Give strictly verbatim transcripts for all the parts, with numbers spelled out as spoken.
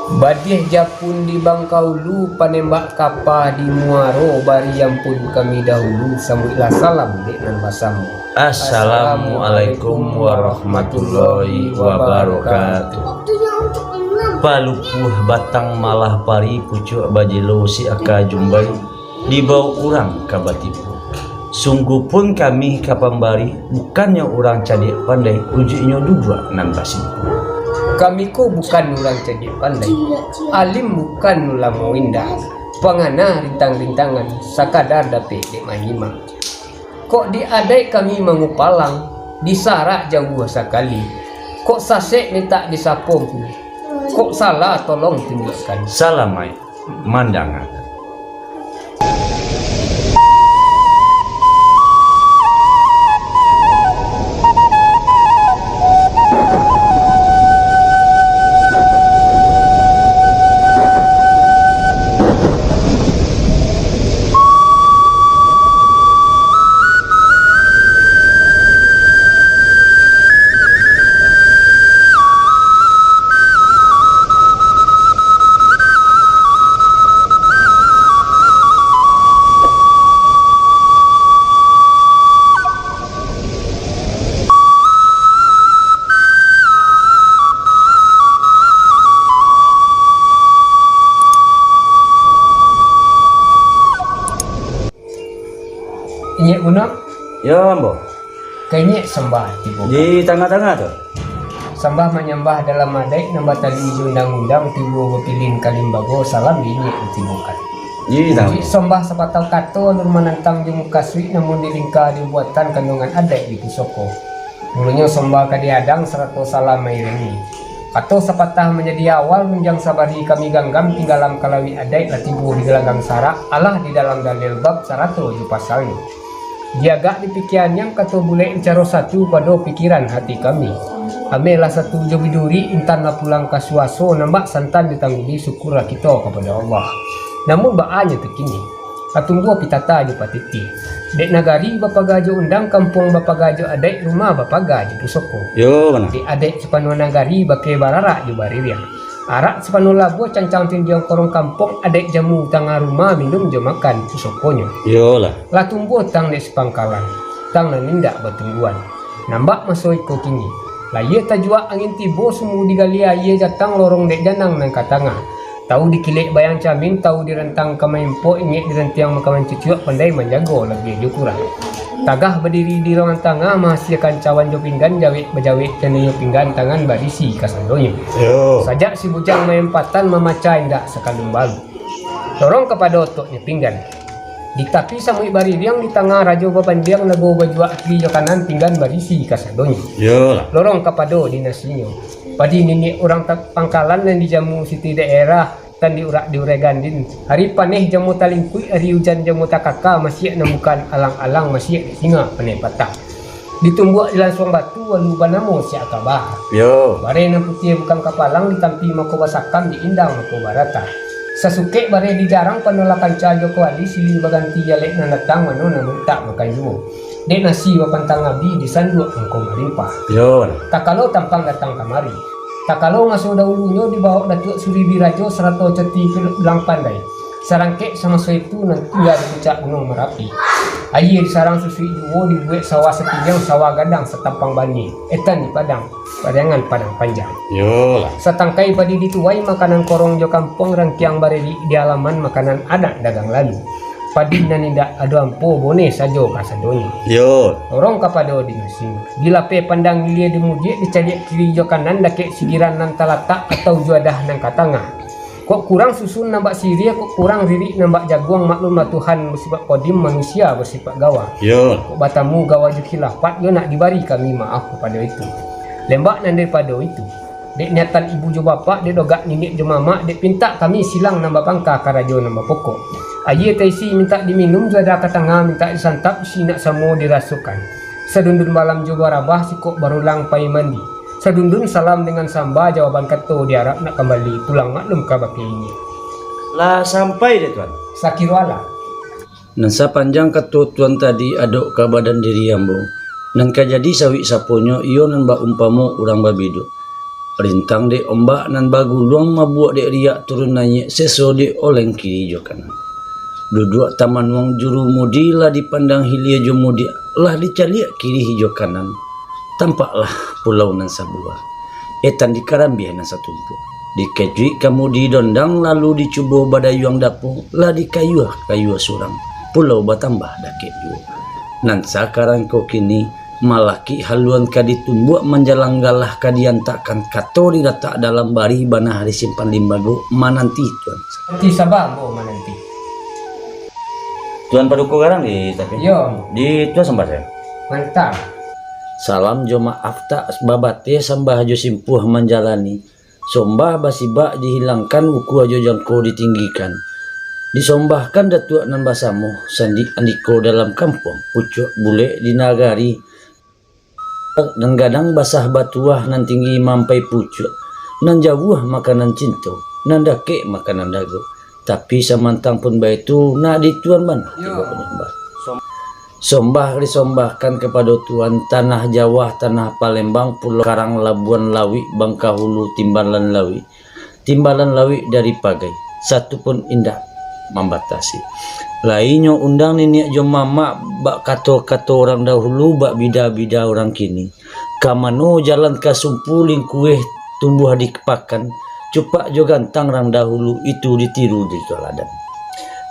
Badiah japun di Bangkaulu, panembak kapa di Muaro, bari ampun kami dahulu, sambuiklah salam dek nan basamo. Assalamualaikum warahmatullahi wabarakatuh. Palupuah batang malah pari, pucuak bajelo si aka jumbai, dibaok urang ka batipu. Sungguah pun kami ka pambari, bukannyo urang cadiak pandai, ujuiknyo duduak nan basimpuah. Kami ko bukan urang cadiak pandai, alim bukan ulamo indak, pangana rintang-rintangan, sakadar dapek dek manyimak. Kok di adaik kami mangupalang, di sarak jauah sakali. Kok sasek mintak disapo, kok salah tolong tunjuakkan. Salamaik mandanga. Inyek guno? Yo, ambo. Ka inyek sambah tibo. Di tangah-tangah tu. Sambah manyambah dalam adaik, nan batali jo undang-undang, tibo bapilin ka limbago, salam di inyek ditibokan. Di tangah. Puji sambah sapatah kato, alun manantang jo mukasuik, namun di lingka dibuatan, kanduangan adaik di pusoko. Mulonyo sambah ka diadang, sarato salam mairingi. Kato sapatah manjadi awal, runjang sabari kami ganggam, tinggalam kalawik adaik, lah tibo di galanggang sarak, alah di dalam dalil bab sarato jo pasalnyo. Diagak dipikia niang, kato bulek dicaro satu, pado pikiran hati kami. Ameh lah satu jo biduri, intan lah pulang ka suaso, nambak santan ditangguli, syukurlah kito kapado Allah. Namun baa nyo tu kini? Lah tumbuah pitata jo patiti. Dek nagari bapaga jo undang, kampuang bapaga jo adaik, rumah bapaga jo pusoko. Yo, bana. Dek adaik sapanuah nagari, bakeh bararak jo baririang. Arak sapanuah labuah, cancang tindiang korong kampuang, adaik jamu tangah rumah, minum jo makan pusokonyo. Yo lah. Lah tumbuah tang dek sapangkalan, tang nan indak batungguan. Nambak maso iko kini, layie tajuak angin tibo, sumbu digali ayie jatang, lorong dek janang nan ka tangah. Tawu dikilek bayang camin, tawu dirantang ka maimpok, inyek dirantiang maka mancucuak, pandai manjago labiah jo kurang. Tagah badiri di ruang tangah, mahasiakan cawan jo pinggan, jawek bajawek tananyo pinggan, tangan barisi kasadonyo. Yo. Sajak si bujang main patan, mamacah indak sakalun balu. Lorong kapado otoknyo pinggan. Di tapi samuik baririang, di tangah rajo bapandiang, lago bajuak kiri jo kanan, pinggan barisi kasadonyo. Yo lah. Lorong kapado di nasinyo. Padi niniak urang ta-, pangkalan nan dijamu siti daerah, tan diurak di urai gandin. Hari paneh jamu talingkuik, hari ujan jamu takaka, masiak nan bukan alang-alang, masiak di singa paneh patah. Ditumbuak di lansuang batu, walu banamo siak kaba. Yo. Bareh nan putiah bukan kapalang, ditampi mako basakam, diindang mako barata. Sasukek bareh dijarang, panolah kanca jo kuali, silih baganti jalek nan datang, mano nan mintak makan juo. Dek nasi bapantang abi, disanduak mangko malimpah. Yo. Takalo tampang datang kamari. Takalo maso dahulunyo, dibaok Datuak Suri Birajo sarato Cati Bilang Pandai. Sarangkek samaso itu nan tingga di puncak Gunuang Marapi. Ayie disarang susuik juo, dibuek sawah sapiliang, sawah gadang satampang banie, etan di padang, pariangan padang panjang. Yo lah. Satangkai padi dituai, makanan korong jo kampuang, rangkiang baririk di alaman, makanan anak dagang lalu. Padi nan indak ado ampo, boneh sajo kasadonyo. Yo. Lorong kapado di nasinyo. Dilapeh pandang ilia dimudiak, dicaliak kiri jo kanan, dakek sigiran nan talatak, atau juadah nan ka tangah. Kok kurang susun nan bak siriah, kok kurang ririk nan bak jaguang, maklumlah Tuhan basifat kodim, manusia basifat gawa. Yo. Kok batamu gawa jo khilafat, yo nak dibari kami maaf kapado itu. Lembak nan daripado itu, dek niatan ibu jo bapak, dek dogak niniak jo mamak, dek pintak kami silang nan bapangka, karajo nan bapokok. Ayie taisi mintak diminum, juadah ka tangah mintak disantap, isi nak samo dirasokan. Sadundun balam jo barabah, sikok barulang pai mandi. Sadundun salam dengan samba, jawaban kato diarap nak kambali pulang, maklum ka bakeh inyiak. Lah sampai dek Tuan? Sakiro alah. Nan sapanjang kato Tuan tadi adok ka badan diri ambo. Nan ka jadi sawik saponyo, iyo nan baumpamo urang babiduk. Rintang dek ombak nan baguluang, mabuak dek riak turun naiak, seso dek oleng kiri jo kanan. Duduak tamanuang juru mudi, lah dipandang hilia jo mudiak, lah dicaliak kiri jo kanan. Tampaklah pulau nan sabuah, etan di karambia nan satumpuak. Dikajuik ka mudi dondang, lalu dicubo badayuang dapo, lah dikayuah-kayuah surang, pulau batambah dakek juo. Nan sakarang ko kini, malakik haluan ka ditumbuak, manjalang galah ka diantakkan, kato dilatak dalam bari, banah disimpan limbago, mananti Tuan. Ti saba ambo mananti. Tuan Paduko Garang di tapi? Yo. Di Tuan sambah sajo. Mantap. Salam jo maaf tak babateh, sambah jo simpuah manjalani. Sombah basibak dihilangkan, ukua jo jangko ditinggikan. Disombahkan Datuak nan basamo, sandik andiko dalam kampuang, pucuak bulek di nagari. Nan gadang basah batuah, nan tinggi mampai pucuak, nan jauah makanan cinto, nan dakek makanan dago. Tapi samantang pun baitu, nak di Tuan bana. Yo. Tengok penyembah. Som-, sombah disombahkan kapado Tuan, tanah Jawah, tanah Palembang, Pulau Karang, Labuan Lawik, Bangkahulu, Timbalan Lawik, Timbalan Lawik dari Pagai, satu pun indak mambatasi. Lainyo undang niniak jo mamak, bak kato-kato urang dahulu, bak bida-bida urang kini. Ka mano jalan ka sumpu lingkuih tumbuah di pakan, cupak jo gantang rang dahulu itu ditiru di toladan.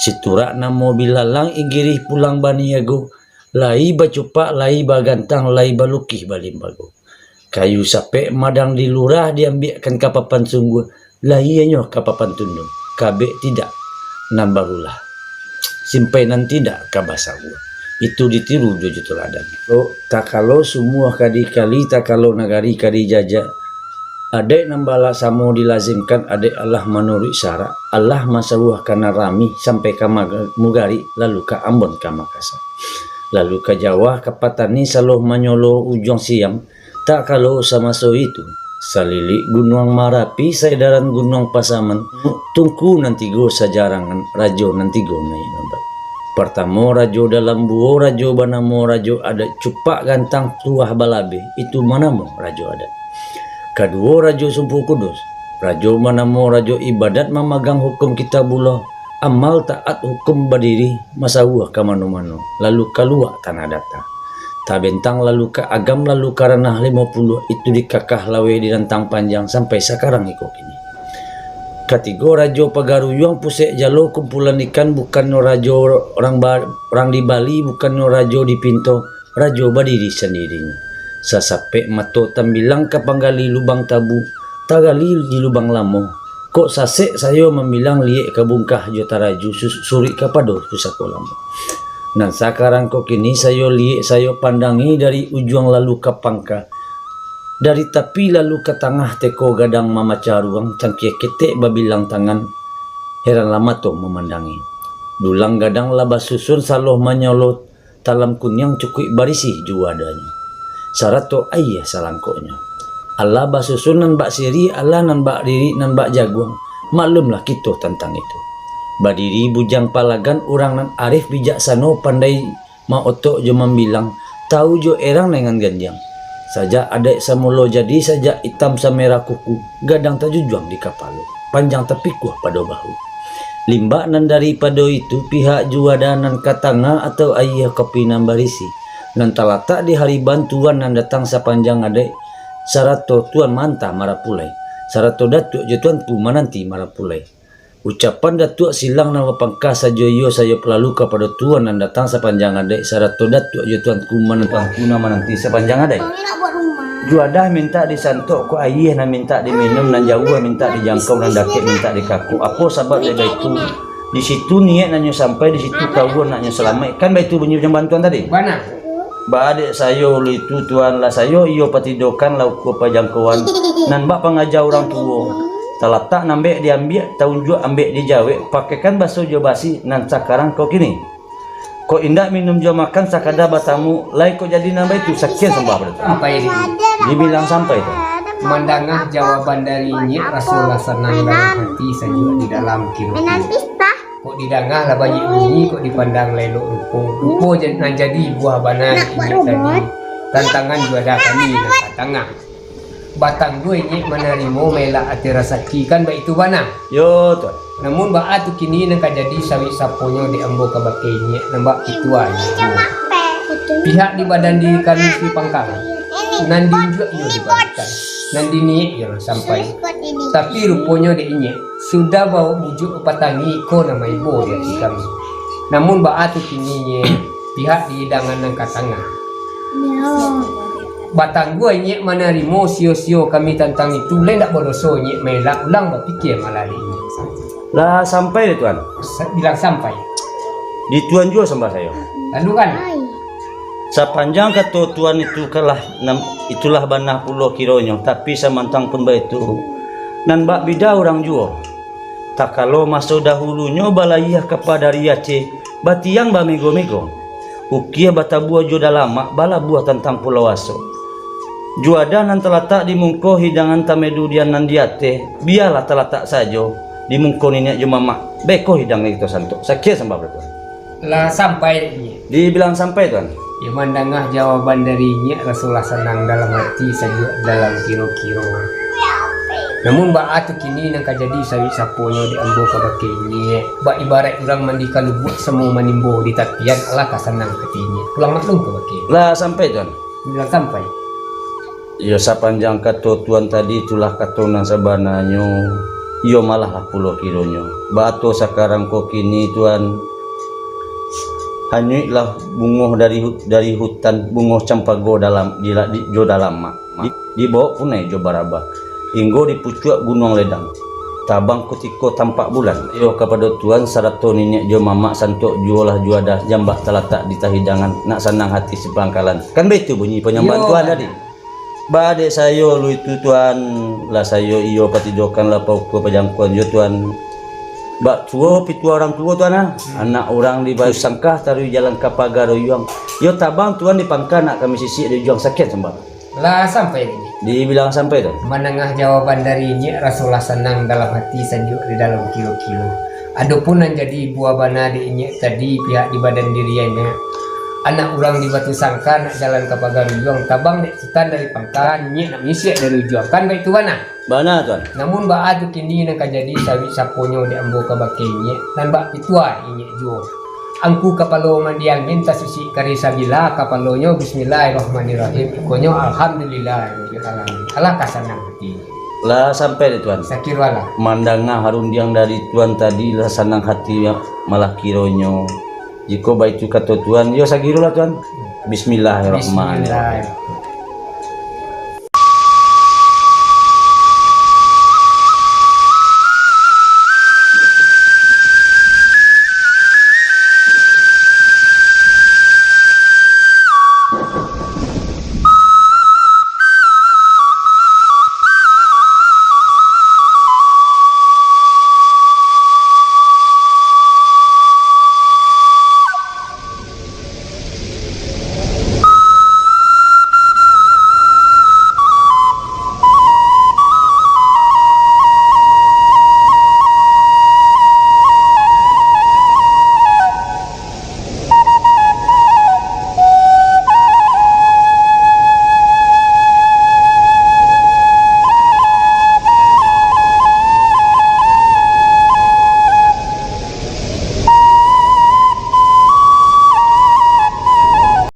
Siturak namo bilalang, inggirih pulang baniago, lai bacupak, lai bagantang, lai balukih balimbago. Kayu sapek madang di lurah, diambiakkan ka papan sungguah, lahianyo ka papan tundung, kabek tidak nan barulah, simpai nan tidak ka basauah. Itu ditiru jo toladan. Lo, takalo sumuah ka dikali, takalo nagari ka dijajak, adaik nan balaksamo dilazimkan, adaik alah manuruik syarak, alah masauah ka nan rami, sampai ka maga-, Mugarik, lalu ka Ambon ka Makassar, lalu ka Jawah ka Patani, saloh manyoloh Ujuang Siam, Takalo samaso itu, salilik Gunuang Marapi, saedaran Gunuang Pasaman, tungku nan tigo sajarangan, rajo nan tigo naiak nambah. Partamo, rajo dalam buo, rajo banamo Rajo Adat, cupak gantang tuah balabeh, itu manamo Rajo Adat. Kaduo, Rajo Sumpu Kudus, rajo manamo Rajo Ibadat, mamagang hukum Kitabullah, amal taat hukum badiri, masauah ka mano-mano, lalu kaluak tanah data. Tabentang lalu ka Agam, lalu ka Ranah Limo Puluah, itu dikakah laweh di rantang panjang sampai sakarang iko kini. Katigo, Rajo Pagaruyuang, pusek jalo kumpulan ikan, bukannyo rajo urang ba-, urang di Bali, bukannyo rajo dipinto, rajo badiri sandirinyo. Sasapek mato tambilang ka panggali lubang tabu, tagali di lubang lamo, Kok sasek sayo mambilang, liek ka bungkah jo taraju, sus-, suruik kapado pusako lamo. Nan sakarang ko kini sayo liek, sayo pandangi dari ujuang lalu ka pangka, dari tapi lalu ka tangah, teko gadang mamacah ruang, cangkia ketek babilang tangan, heranlah mato mamandangi. Dulang gadang lah basusun saloh manyoloh, talam kuniang cukuik barisi juadanyo, sarato aia salangkoknyo. Alah basusun nan bak siri, alah nan bak diri, nan bak jaguang, maklumlah kito tantang itu. Badiri bujang palagan, urang nan arif bijaksano, pandai maotok jo mambilang, tau jo erang dengan ganjang. Sajak adaik samulo jadi, sajak itam samerah kuku, gadang tajujuang di kapalo, panjang tapikuah pado bahu. Limbak nan daripado itu, pihak juadah nan ka tangah atau aia kopi nan barisi, nan talatak di hariban tuan nan datang sapanjang adaik, sarato tuan maanta marapulai, sarato datuak jo tuanku mananti marapulai. Ucapan datuak silang nan bapangka sajo iyo sayo lalu kapado tuan nan datang sapanjang adaik, sarato datuak jo tuanku mananti, tuanku nan mananti sapanjang adaik. Juadah mintak disantok, kok aia nan mintak diminum, nan jauah mintak dijangkau, nan dakek mintak dikakuk. Apo sabab dek baitu? Di situ niaik nan nyo sampai, di situ kawan nak nyo salamaik. Kan baitu bunyi jamban tuan tadi? Bana. Baa dek sayo ulu itu, tuan, lah sayo iyo patidokan, lah ukua pajangkoan, nan bak pangaja urang tuo. Talatak nan ambek diambiak, taunjuak ambek dijawek, pakaikan baso jo basi, nan sakarang ko kini. Kok indak minum jo makan, sakadar batamu, lai kok jadi nan baitu, sakian sambah pado tu. Sampai di. Dibilang sampai tu. Mandanga jawaban dari inyiak, rasolah sanang dalam hati, sajuak di dalam kiro-kiro. Kok didanga lah banyak bunyi, kok dipandang lah elok rupo. Rupo ja-, nan jadi buah bana di inyiak tadi. Tantangan juadah kami nan ka tangah. Batangguah inyiak manarimo maelak ati rasaki, kan baitu bana? Yo, Tuan. Namun baa tu kini nan ka jadi, sawik saponyo dek ambo kabake inyiak, nan bak pituah inyiak. Pihak di badan diri kami si pangkang, nan diunjuak iyo dibalikan, nan diniaik iyo lah sampai. Tapi ruponyo dek inyiak, sudah bawa bujuk patangi iko nan maibo di ati kami. Namun baa tu kini inyiak, pihak di hidangan nan ka tangah. Batangguah inyiak manarimo sio-sio kami tantang itu, lai ndak badoso inyiak maelak, ulang bapikia malah dek inyiak. Lah sampai dek Tuan? Sa-, bilang sampai. Di Tuan juo sambah sayo. Lalu kan? Sapanjang kato Tuan itu kalah, nam-, itulah bana pulo kironyo, tapi samantang pun baitu, nan bak bida urang juo. Takalo maso dahulunyo balayia ka padari Aceh, batiang bamego-mego, ukia batabua jo dalamak, balabuah tantang Pulau Asok. Juadah nan talatak di mungko hidangan tamedu dian nan di ateh, bialah talatak sajo di mungko niniak jo mamak, beko hidang nan kito santok. Sakian sambah baratua. Lah sampai dek inyiak? Dibilang sampai, Tuan. Yo, mandanga jawaban dari inyiak, rasolah sanang dalam ati, sajuak dalam kiro-kiro. Namun baa tu kini nan ka jadi, sawik saponyo dek ambo kabake inyiak. Bak ibarat urang mandi ka lubuak, samo manimbo di tapian, alah ka sanang ati inyiak. Pulang maklum kabake inyiak. Lah sampai, Tuan. Bilang sampai. Iyo, sapanjang kato Tuan tadi, itulah kato nan sabananyo. Iyo, malah lah pulo kironyo. Baa tu sakarang ko kini, Tuan, hanyuiklah bungo dari hu-, dari hutan, bungo campago dalam, di la-, di, jo dalamak. Di, dibawok punai jo barabah, hinggo di pucuak Gunuang Ledang. Tabang kutiko tampak bulan. Iyo, kapado Tuan sarato niniak jo mamak santok juolah juadah, jan bak talatak di tahidangan, nak sanang hati si pangkalan. Kan baitu bunyi panyambahan Tuan tadi? Ba dek sayo lu itu, Tuan, lah sayo iyo patidokan, lah paukua pajangkuan jo, Tuan. Bak tuo pituah urang tuo, Tuan, ah. Anak urang di Batu Sangkah, taruih jalan ka Paga Ruyuang. Iyo tabang Tuan di pangka, nak kami sisik di ujuang. Sakian sambah. Lah sampai kini? Dibilang sampai, Tuan. Mandanga jawaban dari inyiak, rasolah sanang dalam hati, sajuak di dalam kiro-kiro. Adopun nan jadi buah bana dek inyiak tadi, pihak di badan diri inyiak, anak urang di Batu Sangkah nak jalan ka Paga Ruyuang, tabang dek Sutan dari pangka, inyiak nak manyisik dari ujuang. Kan baitu bana? Bana, Tuan. Namun baa tu kini nan ka jadi, sawik saponyo dek ambo kabake inyiak, nan bak pituah inyiak juo. Angku kapalo mandi angin, tasusi kari sabila kapalonyo, bismillahirrahmanirrahim, ikonyo alhamdulillahirabbil alamin. Alah ka sanang ati. Lah sampai dek Tuan? Sakiro alah. Mandanga harundiang dari Tuan tadi, lah sanang hati, malah kironyo. Jikok baitu kato Tuan, yo sagirolah, Tuan. Bismillahirrahmanirrahim. Bismillah.